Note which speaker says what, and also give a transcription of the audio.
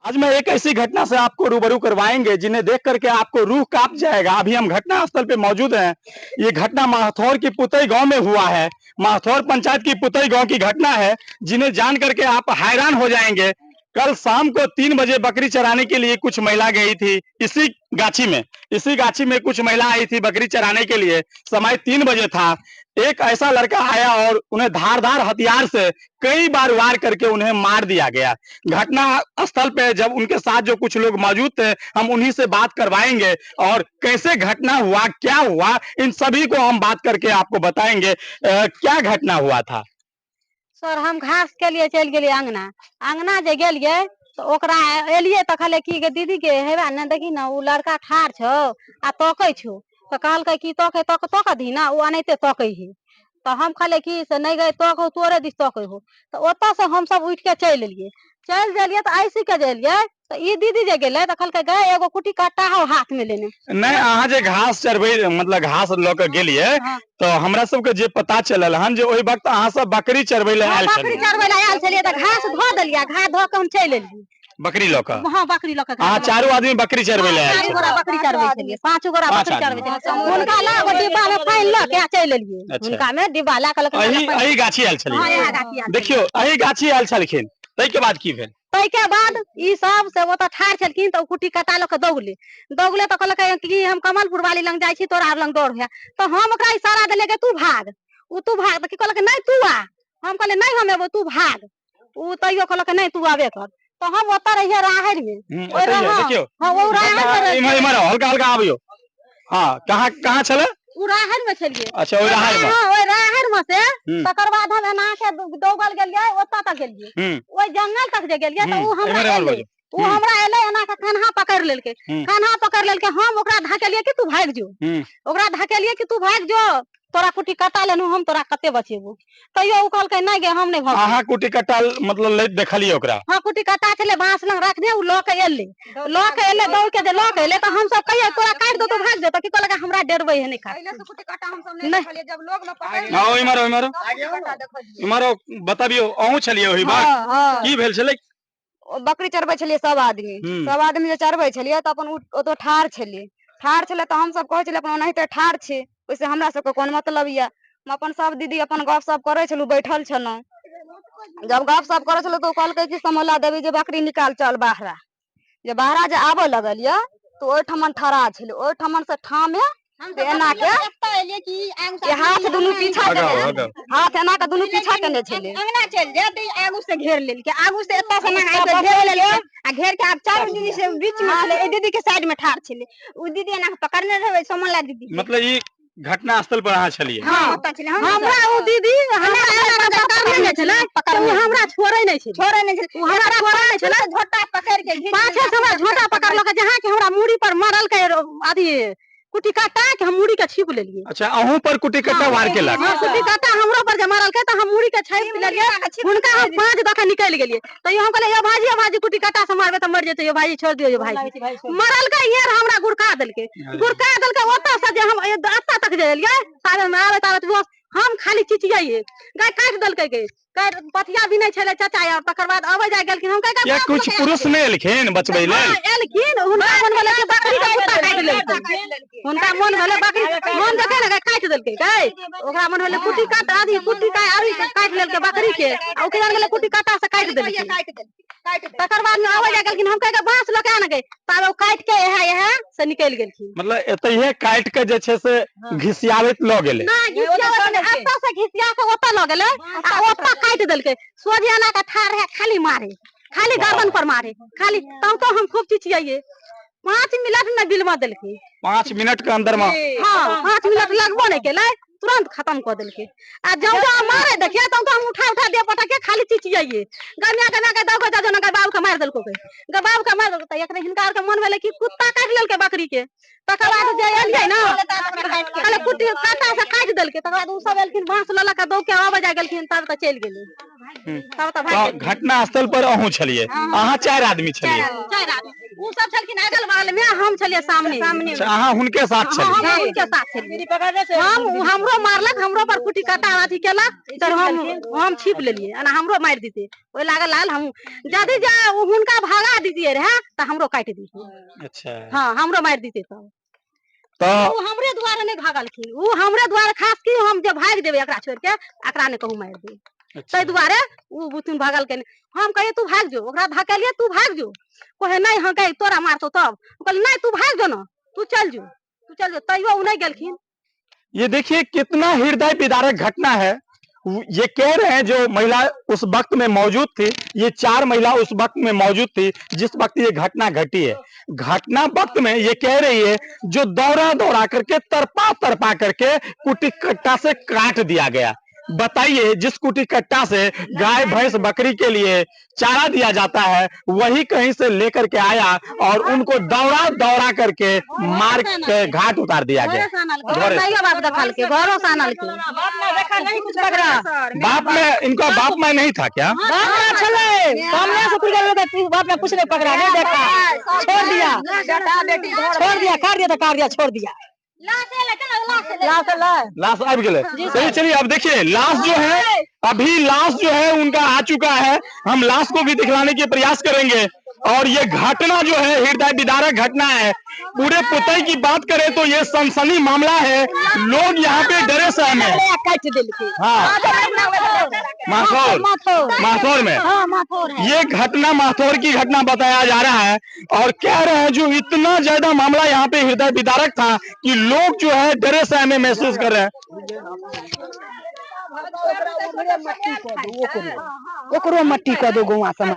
Speaker 1: आज मैं एक ऐसी घटना से आपको रूबरू करवाएंगे जिन्हें देख करके आपको रूह कांप जाएगा। अभी हम घटना स्थल पे मौजूद हैं। ये घटना महथौर की पुतई गांव में हुआ है। महथौर पंचायत की पुतई गांव की घटना है, जिन्हें जान करके आप हैरान हो जाएंगे। कल शाम को 3 बजे बकरी चराने के लिए कुछ महिला गई थी इसी गाछी में। इसी गाछी में कुछ महिला आई थी बकरी चराने के लिए। समय 3 बजे था। एक ऐसा लड़का आया और उन्हें धारदार हथियार से कई बार वार करके उन्हें मार दिया गया। घटना स्थल पे जब उनके साथ जो कुछ लोग मौजूद थे, हम उन्हीं से बात करवाएंगे और कैसे घटना हुआ, क्या हुआ, इन सभी को हम बात करके आपको बताएंगे। क्या घटना हुआ था?
Speaker 2: सर, हम घास के लिए चलि गेलियै अंगना। अंगना जे गेलियै तऽ ओकरा एलियै तऽ कहलियै की गे दीदी के, हेबा ने देखी ने ओ लड़का ठाढ़ छौ आ तकै छौ। तऽ कहलकै की तकै तक तक दही ने, ओ एनाहिते तकै है। तऽ हम कहलियै की से नहि गई तक तोरे दिस तकै हो। तऽ ओतऽ से हमसब उठि के चलि एलियै। चलि गेलियै तऽ ऐसी के जे एलियै तऽ ई दीदी जे गेलै तऽ कहलकै गई एगो कुटी कट्टा हौ हाथ में लेने।
Speaker 1: नहि, अहाँ जे घास चरबै मतलब घास लऽ के गेलियै तऽ हमरा सबके जे पता चलल हन जे ओहि वक्त अहाँ सब बकरी चरबै लए आयल
Speaker 2: बकरी
Speaker 1: छलियै।
Speaker 2: चरबै लए आयल छलियै तऽ घास धऽ देलियै, घास धऽ के हम चलि एलियै।
Speaker 1: बकरी लऽ कऽ?
Speaker 2: हाँ, बकरी लऽ कऽ।
Speaker 1: अहाँ चारू आदमी बकरी चरबै लए आयल
Speaker 2: चारू
Speaker 1: छलियै?
Speaker 2: गोरा बकरी चरबै छलियै, पाँच गोरा
Speaker 1: पाँच
Speaker 2: बकरी
Speaker 1: आदमी।
Speaker 2: चरबै छलियै। हुनका लए एगो डिब्बा में पानि लऽ के चलि एलियै। हुनका में डिब्बा लए कऽ
Speaker 1: एही एही गाछी आयल
Speaker 2: हाँ,
Speaker 1: छलियै?
Speaker 2: इएह गाछी आयल।
Speaker 1: देखियौ, एही गाछी आयल छलखिन, ताहिके बाद की भेल?
Speaker 2: ताहिके बाद ई सब से ओतऽ ठाढ़ छलखिन तऽ ओ कुट्टी कटा लऽ के दौगले दौगले तऽ कहलकै कि हम कमलपुर वाली लग जाइ छी, तोरा लग दौड़ होया। तऽ हम ओकरा इशारा देलियै कि तू भाग, ओ तू भाग। तऽ की कहलकै, नहि तू आ। हम कहलियै नहि हम एबो, तू भाग। ओ तैयो कहलकै नहि तू आबे कर। तऽ हम ओतऽ रहियै राहरि में। ओहि
Speaker 1: एतहिये,
Speaker 2: रह-
Speaker 1: देखियौ।
Speaker 2: हाँ, ओ राहरि में रहियै।
Speaker 1: इम्हर इम्हर आउ, हल्का हल्का आबियौ। हाँ, कहाँ कहाँ छलै?
Speaker 2: ओ राहरि में छलियै।
Speaker 1: अच्छा, ओहि राहरि में।
Speaker 2: हाँ, ओहि राहरि में से तकर बाद हम एना के दौगल गेलियै, ओतऽ तक गेलियै, ओहि जंगल तक जे गेलियै तऽ ओ हमरा
Speaker 1: इम्हर आउ,
Speaker 2: एलै।
Speaker 1: बाजू।
Speaker 2: ओ हमरा एलै एना के कन्हा पकड़ि लेलकै। कन्हा पकड़ि लेलकै, हम ओकरा धकेलियै कि तू भागि जो। ओकरा धकेलियै कि तू भागि जो, तोरा कुटी कटा लेलहुँ हम, तोरा कते बचेबो। तैयो ओ कहलकै नहि गे, हम नहि भागब।
Speaker 1: अहाँ कुटी कट्टा मतलब लैत देखलियै ओकरा?
Speaker 2: हाँ, कुटी कट्टा छलै बाँस लग रखने, ओ लऽ के एलै, लऽ के एलै, दौड़ के जे लऽ के एलै तऽ हमसब कहियै तोरा काटि देतौ, भागि जेतौ। की कहलकै हमरा डरबै है नहि काटतै।
Speaker 3: पहिले से कुटी काटा हमसब नहि
Speaker 2: नहि।
Speaker 3: देखलियै, जब लोग में पकड़ि
Speaker 1: हाँ, इम्हर आउ, इम्हर आउ।
Speaker 3: तब कुटी काटा देखलियै।
Speaker 1: इम्हर आउ, बतबियौ, अहूँ छलियै ओहि बार?
Speaker 3: हाँ, हाँ।
Speaker 1: की भेल छलै?
Speaker 3: ओ बकरी चरबै छलियै सब आदमी। सब आदमी जे चरबै छलियै तऽ अपन ओतऽ ठाढ़ छलियै। ठाढ़ छलै तऽ हमसब कहै छलियै अपन ओनाहिते ठाढ़ छी, ओहिसँ हमरा सबके कोन मतलब यऽ। हम अपन सब दीदी अपन गप सप करै छलहुँ, बैठल छलहुँ। जब गप सप करै छलहुँ तऽ ओ कहलकै कि समोला देवी जे बकरी निकाल चल बाहरा। जे बाहरा जे आबऽ लगल यऽ तऽ ओहिठमन ठड़ा छलै, ओहिठमन से ठामे एना के ये हाथ दुनू पीछा
Speaker 1: आगाँ
Speaker 3: केने,
Speaker 1: आगाँ।
Speaker 3: हाथ एना के दुनू पीछा केने छलै।
Speaker 4: अंगना चलि जाय तऽ ई आगू से घेर लेलकै, आगू से एतऽ से एना आबि कऽ घेर लेलकै आ घेर के आब चारू दीदी से बीच में छलै, एहि दीदी के साइड में ठाढ़ छलै, ओ दीदी एना के पकड़ने रहै सोमला दीदी के।
Speaker 1: मतलब ई घटना स्थल पर अहाँ छलियै?
Speaker 4: हाँ, ओतऽ छलै।
Speaker 2: हमरा ओ दीदी हमरा एना के पकड़ने नहि छलै, तऽ ओ हमरा छोड़ै नहि छलै।
Speaker 4: छोड़ै नहि छलै।
Speaker 2: ओ हमरा छोड़ै नहि छलै।
Speaker 4: झोटा पकड़ि के घीच
Speaker 2: पाछे से हमरा झोटा पकड़लकै, जहाँ कि हमरा मूड़ी पर मरलकै अथी कुटी काटा के हम मूड़ी के छिप लेलियै।
Speaker 1: अच्छा, अहूँ पर कुटी कट्टा वार केलक?
Speaker 2: हाँ, कुटी काटा हमरो पर जे मारलकै तऽ हम मूड़ी के छापि लेलियै। हुनका हम 5 दऽ के निकलि गेलियै। तैयो हम कहलियै यो भाजी, यो भाजी, कुटी काटा से मारबै तऽ मरि जेतै, यो भाजी छोड़ि दियौ, यो भाजी। मरलकै येर हमरा गुड़का देलकै। गुड़का देलकै, ओतऽ से जे हम एतऽ तक जे एलियै, ताबे मे आबैत आबैत बस हम खाली चिचियाइए, गाय काटि देलकै गे। काटि पथिया भी नहि छलै चाचा यार। तकर बाद अबै जाय गेलखिन, हम कहै
Speaker 1: या कुछ पुरुष नहि एलखिन बचबै लेल?
Speaker 2: हाँ, एलखिन। हुनका मन भेलै कि बकरी के कुत्ता काटि लेलकै। हुनका मन भेलै बकरी मन देखै ने काटि देलकै गै। ओकरा मन भेलै कुटी काट आदि कुटी काटि आदि काटि लेलकै बकरी के, आ ओकरा गेलै कुटी काटा से काटि देलकै। तकर बाद में अबै जाय गेलखिन, हम कहै बाँस लऽ के आन गए, ताबे ओ काटि के इएह इएह से निकलि गेलखिन।
Speaker 1: मतलब एतहिये काटि के जे छै से घिसियाबैत लऽ गेलै?
Speaker 2: नहि, घिसियाबैत नहि, एतऽ से घिसिया के ओतऽ लऽ गेलै आ ओतऽ काटि देलकै। सोझे एना के ठाढ़ रहै, खाली मारे, खाली गर्दन पर मारे, खाली। तब तो हम खूब चिचियाइए। 5 मिनट नहि बिलमा देलकै।
Speaker 1: 5 मिनट के अंदर में?
Speaker 2: हाँ, 5 मिनट लगबो नहि केलै, तुरंत खत्म कऽ देलकै। आ जब जब मारे देखिए तब तो हम उठा उठा दे पटक के खाली चिचियाइए, गमिया गमिया के दौड़ के जाओ, बाबू के मारि देलको गे, बाबू के मारि देलको। तऽ एकरे हिनका आरके मन भेलै कि कुत्ता काटि लेलकै बकरी के। तकर बाद जे एलियै ने, कहले कुट्टी कांटा से काटि देलकै। तकर बाद ओ सब एलखिन, बाँस लऽ लऽ के दौड़ के आबै जाय गेलखिन, तब तऽ चलि गेलै। तब तऽ भागि
Speaker 1: तऽ
Speaker 2: गेलै।
Speaker 1: घटना स्थल पर अहूँ छलियै? अहाँ 4 आदमी छलियै?
Speaker 2: 4 आदमी। ओ सब छलखिन अगल बगल में, हम छलियै सामने।
Speaker 4: सामने।
Speaker 1: अच्छा, अहाँ हुनके साथ
Speaker 2: हाँ,
Speaker 1: छलियै।
Speaker 2: हम हुनके साथ छलियै। हम हमरो मारलक, हमरो पर कुटी काटा अथी केलक, तऽ हम छिप लेलियै, एना हमरो मारि दितै। ओहि लागल लागल हम यदि जे हुनका भगा दितियै रहे तऽ हमरो काटि दितै।
Speaker 1: अच्छा।
Speaker 2: हाँ, हमरो मारि दितै तब।
Speaker 1: तो
Speaker 2: ओ हमरे दुआरे नहि भागलखिन, ओ हमरे दुआरे खास की हम जे भागि देबै एकरा छोड़ि के, एकरा नहि कहूँ मारि देबै, ताहि दुआरे ओ बुतुन भागलकै। हम कहियै तू भागि जो, ओकरा धकेलियै तू भागि जो, कहे नहि हम कहे तोरा मारतौ तब, कहलियै नहि तू भागि जो ना, तू चल जो, तू चल जो, तैयो ओ नहि गेलखिन।
Speaker 1: ये देखिए कितना हृदय विदारक घटना है। ये कह रहे हैं जो महिला उस वक्त में मौजूद थी, ये 4 महिला उस वक्त में मौजूद थी जिस वक्त ये घटना घटी है। घटना वक्त में ये कह रही है जो दौरा दौरा करके तरपा तरपा करके कुटी कट्टा से काट दिया गया। बताइए, जिस कुटी कट्टा से गाय भैंस बकरी के लिए चारा दिया जाता है, वही कहीं से लेकर के आया और उनको दौड़ा दौड़ा करके मार के घाट उतार दिया गया।
Speaker 2: घरे से बाप देखलकै, घरो से आनलकै।
Speaker 1: बाप में इनका बाप में नहीं था क्या?
Speaker 2: बाप में छलै, सामने से कुछ गेलै, बाप में कुछ नहीं पकड़ा, नहीं देखा, छोड़ दिया, छोड़ दिया, काट दिया तो काट दिया, छोड़ दिया।
Speaker 1: लाश आबि गेलै। चलिए चलिए, अब देखिए लाश जो है, अभी लाश जो है उनका आ चुका है। हम लाश को भी दिखलाने के प्रयास करेंगे। और ये घटना जो है हृदय विदारक घटना है। पूरे पुतई की बात करें तो ये सनसनी मामला है, लोग यहाँ पे डरे सहमे हैं। हाँ, माथौर, माथौर में ये घटना, माथौर की घटना बताया जा रहा है। और कह रहे हैं जो इतना ज्यादा मामला यहाँ पे हृदय विदारक था कि लोग जो है डरे सहमे महसूस कर रहे हैं।
Speaker 5: ओकरो मट्टी कऽ दो गौआ समाज।